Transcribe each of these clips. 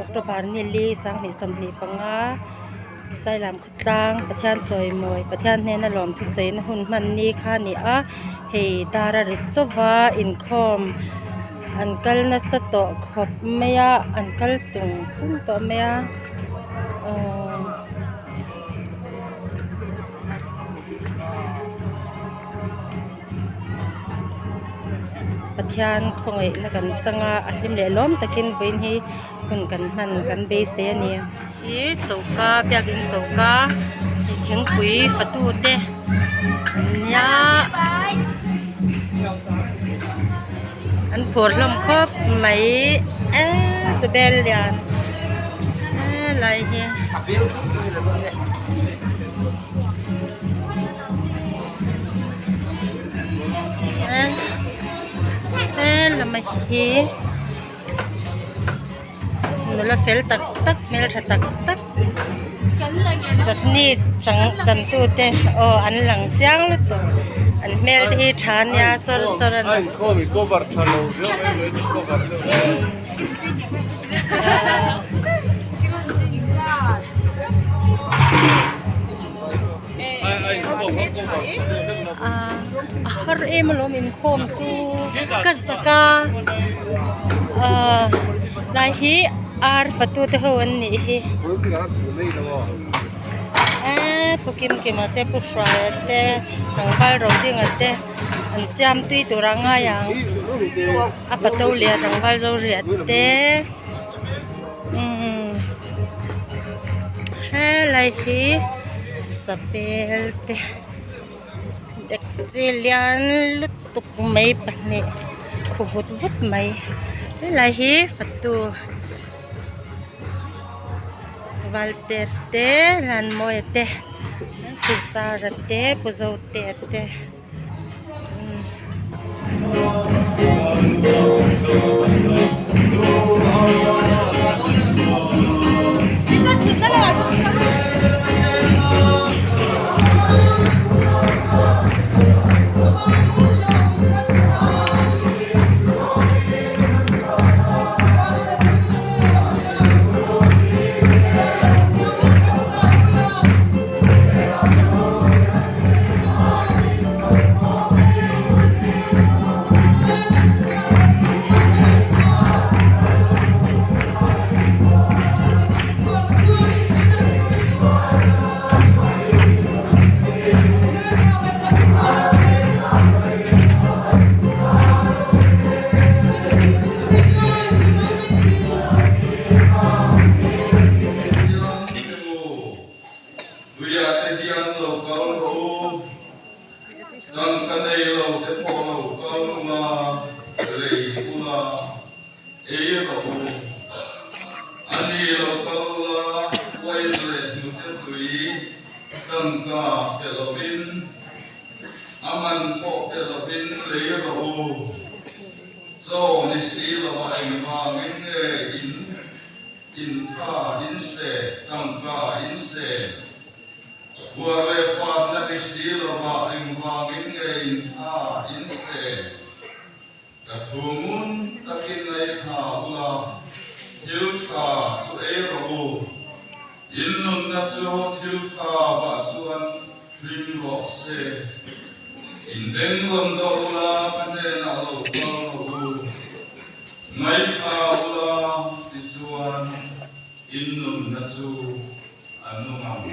October ni li 2025 Sailam khawtlang Pathian chawimawi Pathian hnena lawm thusawi na hun hman ni kha a ni a hei dar a ri chauh va inkhawm an kal nasa tawh khawp mai a an kal sung sung tawh mai a aww. Pathian khawngaihna kan chang a a hlim leh lawm takin vawiin hi hun kan hman kan beisei a ni. Hi choka biakin choka hei thingpui fatu te an nia an phur hlawm khawp mai eee chawbel lian helai hi. He lam hi nula fel tak tak hmeltha tak tak chutney chang chan tute aw an lang chiang lutuk an hmel te hi tha ania sawr sawr a ni. A har em alawm inkhawm chu ka zak a ahh lai hi ar fatu te ho an nih hi eee pu kimkima te pu hruaia te tlangval rodinga te an siam tui tur a ngai ang a pato leh a tlangval zo riah te umm helai hi sapel te dekchi lian lutuk mai pahnih khu vut vut mai helai hi fatu valte te lanmawia te pu zara te pu zotea te. Tuiah te hian lo kal rawh u, tangka nei lo te pawh lo kal ula, lei ula, ei rawh u. A ni lo kal ula, uain leh hnute tui tangka pe lovin, a man pawh pe lovin lei rawh u. Chaw ni si lova engvangin nge in Intha in se, tangka in se. Huar leh fatna ni si lovah engvangin nge intha in se? Ka thu ngun takin ngaithla ula, thil tha chu ei rawh u. In nunna chu thil tha vah chuan hlim rawh se. In beng rawn dawh ula, ka hnenah lo kal rawh u. Ngaithla ula tichuan in nunna chu a nung ang.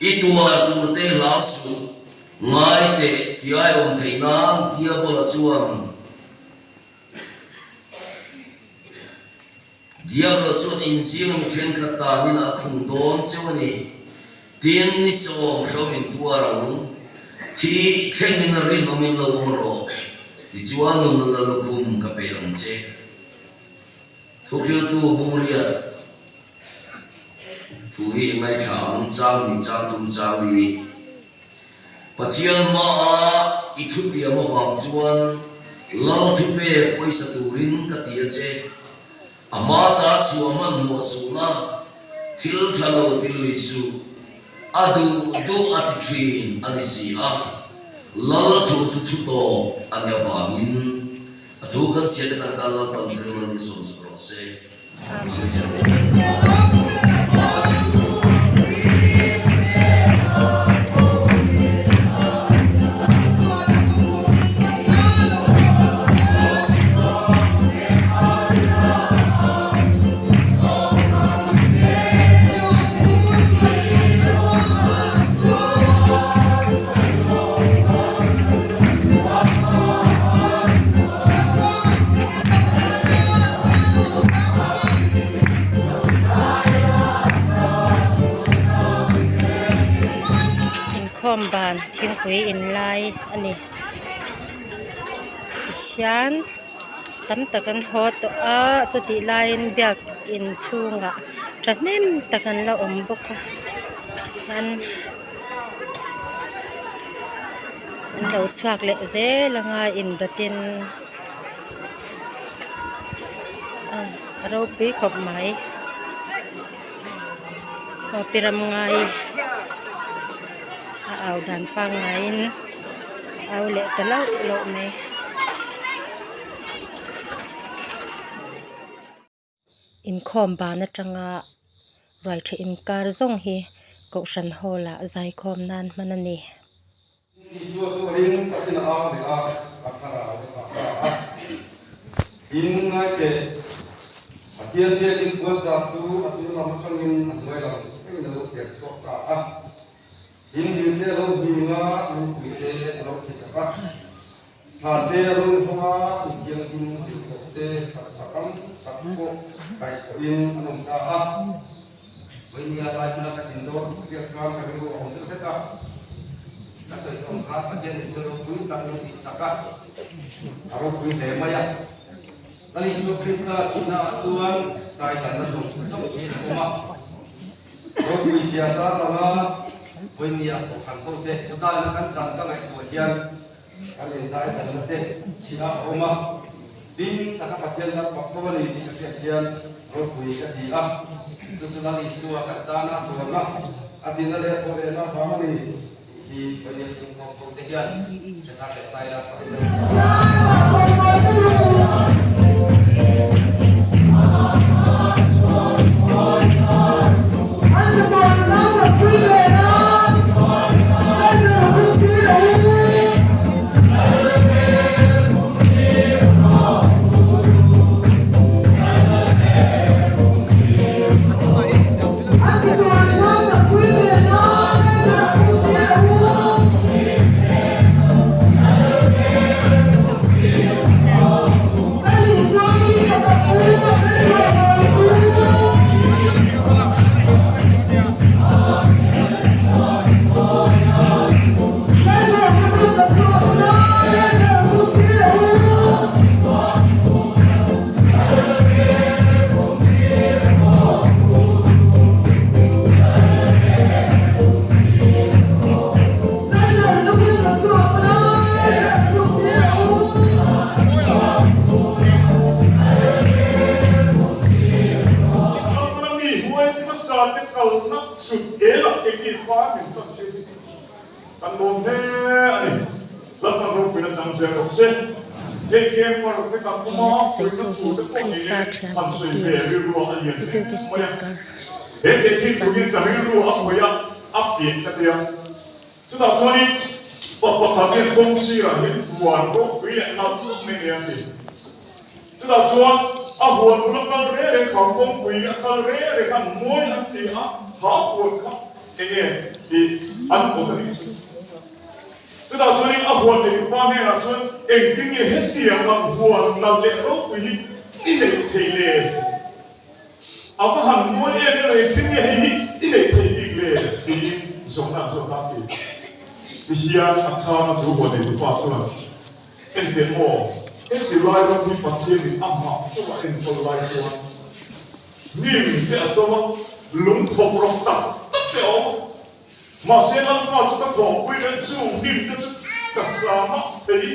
I tuar tur te hlau suh. Ngai teh fiai awm theih nan Diabola chuan. Diablo chuan inzing mi thenkhat tanin a khung dawn cheu a ni. Tin, ni sawm hreuh in tuar ang. Thi thlengin rinawmin lo awm rawh. Tichuan nun la lukhum ka pe ang che. Thuhriltu Bungriat thu hi i ngaithla ang, chang ni chang thum chang ni. Pathian hmaah i thutiam avang chuan Lal thupek pawisa turin ka ti a che. A hma ta chhuah hmanhmawh suh la, thil tha lo ti lui suh. A duh duh a ti thin a ni si a, Lal thu chu thu tawp a ni avangin a thu kan chhiat a kan tan Lalpan thil an insawmsak rawh se. Amen. Inkhawm ban thingpui in lai a ni tihian tam tak an haw tawh a chutih laiin biakin chhungah thahnem tak an la awm bawk a chuan an lo chhuak leh zel anga indawtin. A ropui khawp mai aw pi ram ngai a au dan pangaiin a au leh ta lauh lauh mai. Inkhawm ban atanga ruai tha inkar zawng hi kohhran hall ah zaikhawm nan hman a ni. Isua chu ring takin a au leh a, a thlarau a thlah ta a. In ngai teh, Pathian biakin puanzar chu a chung lam atangin a hnuai lam thlengin a lo thler chhuak ta a. In dil te a lo hning a, lungpui te a lo thi chak a. Thlan te a lo inhawng a, inthianghlim a duh tawh te taksa tam tak pawh kaihthawhin an awm ta a. Vawinia lai chhuna ka tin dawn riak khan ka rilru a awm deuh hlek a, ka sawi tawh ang khan Pathian in thil ropui tak min tihsak a, a ropui hle mai a. Lal Isua Krista thihna ah chuan taidanna zawng zawng hi a awm a, ropui zia tar lo a, vawinia kohhran hote thudaina kan chan ka ngaihtuah hian Kan indaidanna te chhia a awm a, ding taka Pathian lam fak fo a ni tih ka hriat hian ropui ka ti a. Chu chu Lal Isua kan tana a tuarna, a dina leh a thawh lehna avang a ni tih hi Pathian pungkhawm ho te hian hre thar leh ta ila ka ti deuh. Nia thusawitu hi Krista thian team Deputy Speaker Sangzela a ni. Chutah chuanin a huan neitupa hnenah chuan engtin nge hetiang ang huan nalh leh ropui hi i neih theih le? A va han mawi em em a, engtin nge hei hi i neih theih bik le? tiin zawhna an zawt a ti. Tihian a chhang a chu huan neitupa chuan, Enteh maw, heti lai ram hi Pathianin amah chauh a enkawl lai chuan hnim te a cho a, lung thawk rawk tak tak te a awm a. Mahse Lalpa chu ka thawhpui leh chu hnim te chu ka sama thei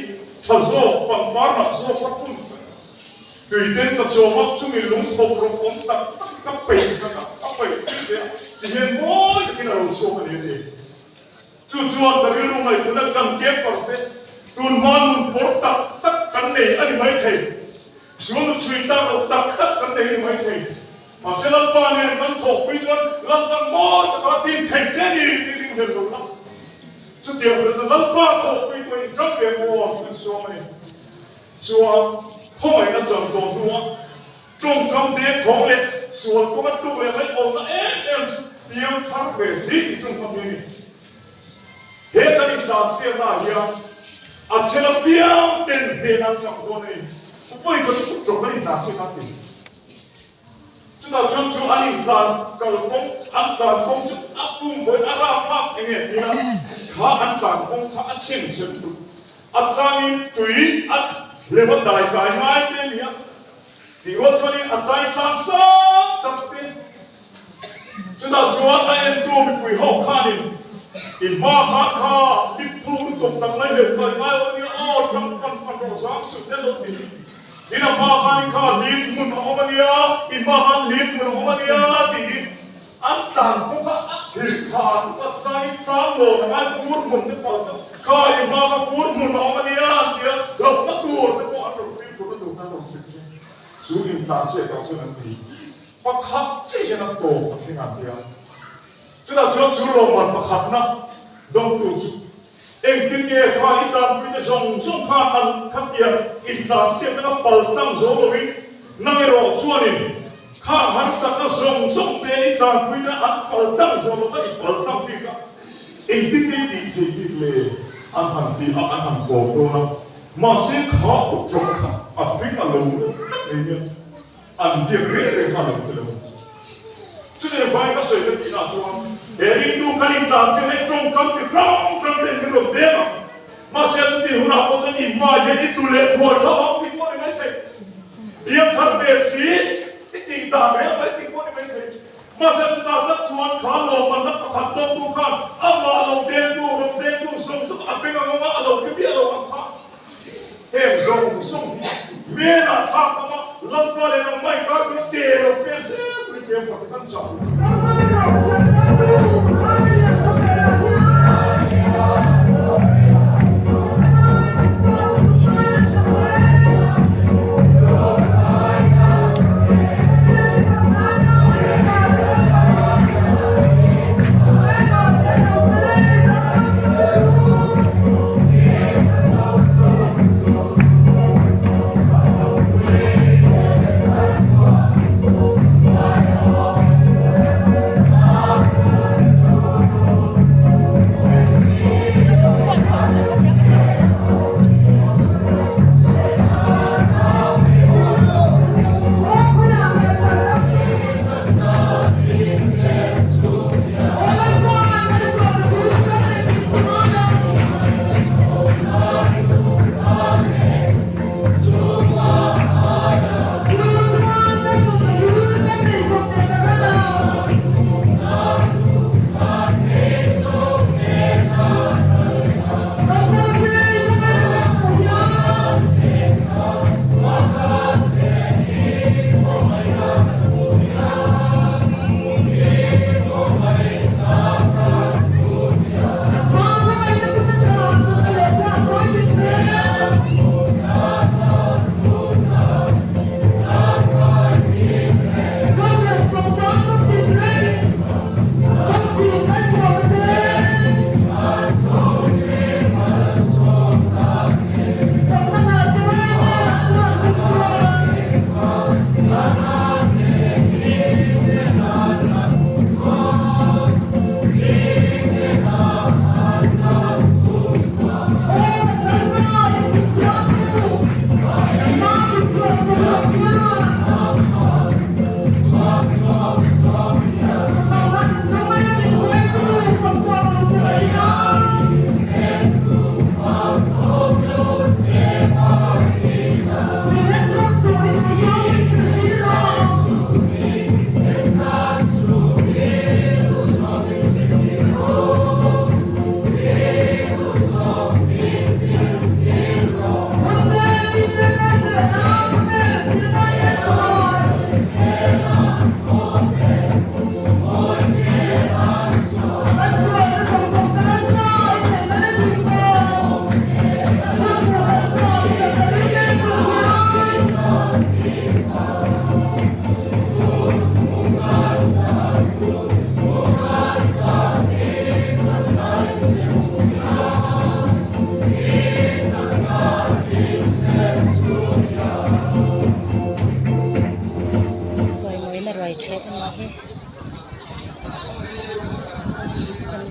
tha zawk, pangpar nalh zawk ka phun vek. Tuiten ka chawm a, chumi lung thawk rawk awm tak tak ka peih sak a, ka peih pui ve a, tihian mawi takin a lo chhuak a ni a ti. Chu chuan ka rilru ngaihtuahna kan camper te tunhma nun pawr tak tak kan nei a ni maithei. Sual nu chhui tak loh tak tak kan nei a ni maithei. Mahse Lalpa nen kan thawkpui chuan Lalpan mawi taka din thei che ni tih ringhlel lo la. Chutiang ber chu Lalpa thawkpui pawhin inṭang ve maw kan sawm a ni. Chuan khawngaihna chan tawh hnuah ṭawngkam dengkhawng leh sual kawnga tluk leh mai awmna em em chu piang thar ve si tih ṭawngkam hi a ni. He kan intlansiaknaah hian a chhel apiang ten hnehna an chang dawn a ni. Pawi ka chu ṭawng kan intlansiak a ti. Chutah chuan chu an intlan kal kawng, an tlan kawng chu a pum pawhin a rapthlak eng nge tiin a kha an tlan kawng kha a chhem chhem thut. A changin tui a hlem a dai kai ngai te a ni a, tih rual chuanin a chai tlang sang tak te. Chutah chuan a entu mipui ho khanin i hma khan kha lip thuk lutuk tak mai leh kai ngai awm a nia aw, tang fan fan rawh zang suh te lo ti. In a hma khan i kha lim hmun a awm a nia, i hma khan lim hmun a awm a nia tiin an tlan bawk a, a thil kha an ta chai tlang lawn a ngai fur hmun te pawh chu kha i hma kha fur hmun a awm a nia an ti a, hlauhna tur te pawh an rawn fimkhurna tur kha an rawn hrilh thin. Chu intlanchhiat ah chuan an ti pakhat chiah hian a tawp a thleng a an ti a, chutah chuan chu lawmman pakhatna dawngtu chu Engtin nge kha i tlanpuite zawng zawng khan an khatiang intlansiakna kha pal tlang zo loin nang erawh chuanin khang harsatna zawng zawng te i tlanpuite an pal tlang zo lo kha i pal tlang bik a, engtin nge i tih theih bik le? An han ti a, an han kawm dawn a, mahse kha kutṭawk kha a hming a lo rawk tlat mai nia. An biak reng reng kha a lo tel ang. Chutiang vangin ka sawi ka tihna chuan he ringtu kan intlansiam hi tawngkam chi hrang hrang ten min rawn deng ang. Mahse chutih hunah pawh chuan i hma hian i tlu leh thuai tho ang tih pawh a ni maithei. Biak thar ve si i tih dan reng mai tih pawh a ni maithei. Mahse chutah tak chuan kha lawmmanna pakhat dawngtu khan amah lo dengtu, rawn dengtu zawng zawng a beng ang anga a lo hre miah lo ang kha. Heng zawng zawng hi Mena thlak lama Lalpa leh nangmah inkar chu te lo pen zel turin thiam pakhat an chah.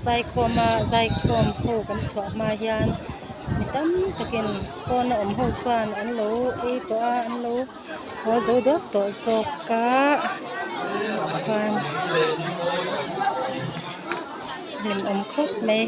zaikhawm a zaikhawm ho kan chhuah hma hian mi tam takin pawn a awm ho chuan an lo ei tawh a an lo haw zo deuh tawh zawk a chuan hlimawm khawp mai.